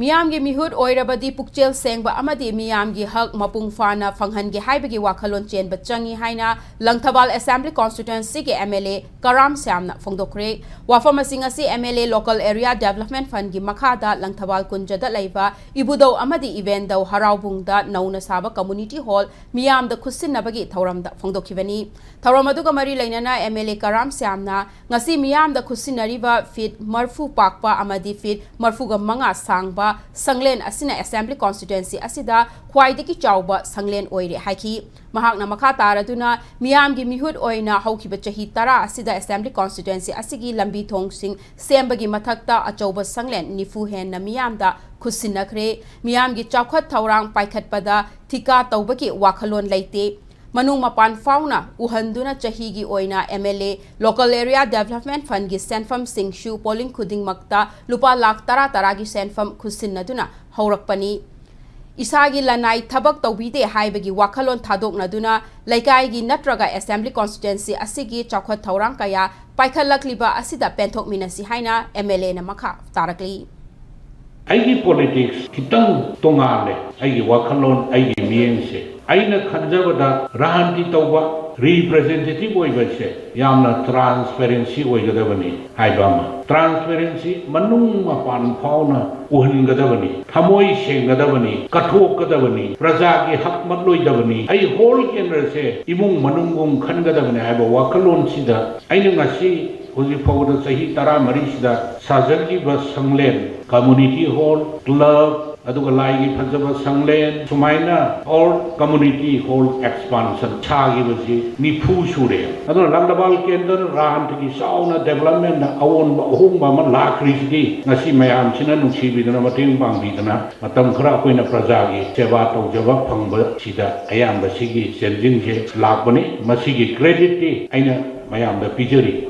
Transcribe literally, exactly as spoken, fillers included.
ꯃꯤꯌꯥꯝꯒꯤ ꯃꯤꯍꯨꯠ ꯑꯣꯏꯔꯕꯗꯤ ꯄꯨꯛꯆꯦꯜ ꯁꯦꯡꯕ ꯑꯃꯗꯤ ꯃꯤꯌꯥꯝꯒꯤ ꯍꯛ ꯃꯄꯨꯡ ꯐꯥꯅ ꯐꯪꯍꯟꯒꯦ ꯍꯥꯏꯕꯒꯤ ꯋꯥꯈꯜꯂꯣꯟ ꯆꯦꯟꯕ ꯆꯪꯏ ꯍꯥꯏꯅ ꯂꯪꯊꯕꯥꯜ Assembly Constituency ꯒꯤ M L A ꯀꯔꯥꯝ ꯁ꯭ꯌꯥꯝꯅ ꯐꯣꯡꯗꯣꯛꯈ꯭ꯔꯦ꯫ ꯋꯥꯐꯝ ꯑꯁꯤꯡ ꯑꯁꯤ M L A Local Area Development Fund ꯒꯤ ꯃꯈꯥꯗ ꯂꯪꯊꯕꯥꯜ ꯀꯨꯟꯖꯗ ꯂꯩꯕ ꯏꯕꯨꯙꯧ ꯑꯃꯗꯤ ꯏꯕꯦꯟꯗꯧ ꯍꯔꯥꯎꯕꯨꯡꯗ ꯅꯧꯅ ꯁꯥꯕ community hall ꯃꯤꯌꯥꯝꯗ ꯈꯨꯠꯁꯤꯟꯅꯕꯒꯤ ꯊꯧꯔꯝꯗ ꯐꯣꯡꯗꯣꯛꯈꯤꯕꯅꯤ꯫ ꯊꯧꯔꯝ ꯑꯗꯨꯒ ꯃꯔꯤ ꯂꯩꯅꯅ M L A ꯀꯔꯥꯝ ꯁ꯭ꯌꯥꯝꯅ ꯉꯁꯤ ꯃꯤꯌꯥꯝꯗ ꯈꯨꯠꯁꯤꯟꯅꯔꯤꯕ feet ꯃꯔꯐꯨ ꯄꯥꯛꯄ ꯑꯃꯗꯤ feet ꯃꯔꯐꯨꯒ ꯃꯉꯥ ꯁꯥꯡꯕ ꯁꯪꯂꯦꯟ ꯑꯁꯤꯅ Assembly Constituency ꯑꯁꯤꯗ ꯈ꯭ꯋꯥꯏꯗꯒꯤ ꯆꯥꯎꯕ ꯁꯪꯂꯦꯟ ꯑꯣꯏꯔꯦ ꯍꯥꯏꯈꯤ꯫ ꯃꯍꯥꯛꯅ ꯃꯈꯥ ꯇꯥꯔꯗꯨꯅ ꯃꯤꯌꯥꯝꯒꯤ ꯃꯤꯍꯨꯠ ꯑꯣꯏꯅ ꯍꯧꯈꯤꯕ ꯆꯍꯤ ꯇꯔꯥ ꯑꯁꯤꯗ Assembly Constituency ꯑꯁꯤꯒꯤ ꯂꯝꯕꯤ ꯊꯣꯡꯁꯤꯡ ꯁꯦꯝꯕꯒꯤ ꯃꯊꯛꯇ ꯑꯆꯧꯕ ꯁꯪꯂꯦꯟ ꯅꯤꯐꯨ ꯍꯦꯟꯅ ꯃꯤꯌꯥꯝꯗ ꯈꯨꯠꯁꯤꯟꯅꯈ꯭ꯔꯦ꯫ ꯃꯤꯌꯥꯝꯒꯤ ꯆꯥꯎꯈꯠ ꯊꯧꯔꯥꯡ ꯄꯥꯏꯈꯠꯄꯗ ꯊꯤꯀꯥ ꯇꯧꯕꯒꯤ ꯋꯥꯈꯜꯂꯣꯟ ꯂꯩꯇꯦ꯫ ꯃꯅꯨꯡ ꯃꯄꯥꯟ ꯐꯥꯎꯅ ꯎꯍꯟꯗꯨꯅ ꯆꯍꯤꯒꯤ ꯑꯣꯏꯅ M L A Local Area Development Fund ꯒꯤ ꯁꯦꯟꯐꯝꯁꯤꯡꯁꯨ polling ꯈꯨꯗꯤꯡꯃꯛꯇ ꯂꯨꯄꯥ ꯂꯥꯈ ꯇꯔꯥ ꯇꯔꯥꯒꯤ ꯁꯦꯟꯐꯝ ꯈꯨꯠꯁꯤꯟꯅꯗꯨꯅ ꯍꯧꯔꯛꯄꯅꯤ꯫ ꯏꯁꯥꯒꯤ ꯂꯅꯥꯏ ꯊꯕꯛ ꯇꯧꯕꯤꯗꯦ ꯍꯥꯏꯕꯒꯤ ꯋꯥꯈꯜꯂꯣꯟ ꯊꯥꯗꯣꯛꯅꯗꯨꯅ ꯂꯩꯀꯥꯏꯒꯤ ꯅꯠꯇ꯭ꯔꯒ Assembly Constituency ꯑꯁꯤꯒꯤ ꯆꯥꯎꯈꯠ ꯊꯧꯔꯥꯡ ꯀꯌꯥ ꯄꯥꯏꯈꯠꯂꯛꯂꯤꯕ ꯑꯁꯤꯗ ꯄꯦꯟꯊꯣꯛꯃꯤꯟꯅꯁꯤ ꯍꯥꯏꯅ M L A ꯅ ꯃꯈꯥ ꯇꯥꯔꯛꯂꯤ꯫ ꯑꯩꯒꯤ politics ꯈꯤꯇꯪ ꯇꯣꯉꯥꯜꯂꯦ꯫ ꯑꯩꯒꯤ ꯋꯥꯈꯜꯂꯣꯟ, ꯑꯩꯒꯤ ꯃꯤꯠꯌꯦꯡꯁꯦ, ꯑꯩꯅ ꯈꯟꯖꯕꯗ ꯔꯥꯖꯅꯤꯇꯤ ꯇꯧꯕ, representative ꯑꯣꯏꯕꯁꯦ ꯌꯥꯝꯅ transparency ꯑꯣꯏꯒꯗꯕꯅꯤ ꯍꯥꯏꯕ ꯑꯃ꯫ Transparency ꯃꯅꯨꯡ ꯃꯄꯥꯟ ꯐꯥꯎꯅ ꯎꯍꯟꯒꯗꯕꯅꯤ, ꯊꯃꯣꯏ ꯁꯦꯡꯒꯗꯕꯅꯤ, ꯀꯠꯊꯣꯛꯀꯗꯕꯅꯤ, ꯄ꯭ꯔꯖꯥꯒꯤ ꯍꯛ ꯃꯠꯂꯣꯏꯗꯕꯅꯤ, ꯑꯩ whole ꯀꯦꯟꯗ꯭ꯔꯁꯦ ꯏꯃꯨꯡ ꯃꯅꯨꯡꯒꯨꯝ ꯈꯟꯒꯗꯕꯅꯤ ꯍꯥꯏꯕ ꯋꯥꯈꯜꯂꯣꯟꯁꯤꯗ ꯑꯩꯅ ꯉꯁꯤ ꯍꯧꯖꯤꯛ ꯐꯥꯎꯕꯗ ꯆꯍꯤ ꯇꯔꯥꯃꯔꯤꯁꯤꯗ ꯁꯥꯖꯈꯤꯕ ꯁꯪꯂꯦꯟ, community hall, club, ꯑꯗꯨꯒ ꯂꯥꯏꯒꯤ ꯐꯖꯕ ꯁꯪꯂꯦꯟ, ꯁꯨꯃꯥꯏꯅ all community hall expansion ꯁꯥꯈꯤꯕꯁꯤ ꯅꯤꯐꯨ ꯁꯨꯔꯦ꯫ ꯑꯗꯨꯅ ꯂꯪꯊꯕꯥꯜ ꯀꯦꯟꯗ꯭ꯔ ꯔꯥꯖꯅꯤꯇꯤꯒꯤ ꯆꯥꯎꯅ development ꯇ ꯑꯑꯣꯟꯕ ꯑꯍꯣꯡꯕ ꯑꯃ ꯂꯥꯛꯈ꯭ꯔꯤꯁꯤꯗꯤ ꯉꯁꯤ ꯃꯌꯥꯝꯁꯤꯅ ꯅꯨꯡꯁꯤꯕꯤꯗꯨꯅ ꯃꯇꯦꯡ ꯄꯥꯡꯕꯤꯗꯅ ꯃꯇꯝ ꯈꯔ ꯑꯩꯈꯣꯏꯅ ꯄ꯭ꯔꯖꯥꯒꯤ ꯁꯦꯕꯥ ꯇꯧꯖꯕ ꯐꯪꯕꯁꯤꯗ ꯑꯌꯥꯝꯕ ꯁꯤꯒꯤ ꯆꯦꯟꯖꯤꯡꯁꯦ ꯂꯥꯛꯄꯅꯤ꯫ ꯃꯁꯤꯒꯤ credit ꯇꯤ ꯑꯩꯅ ꯃꯌꯥꯝꯗ ꯄꯤꯖꯔꯤ꯫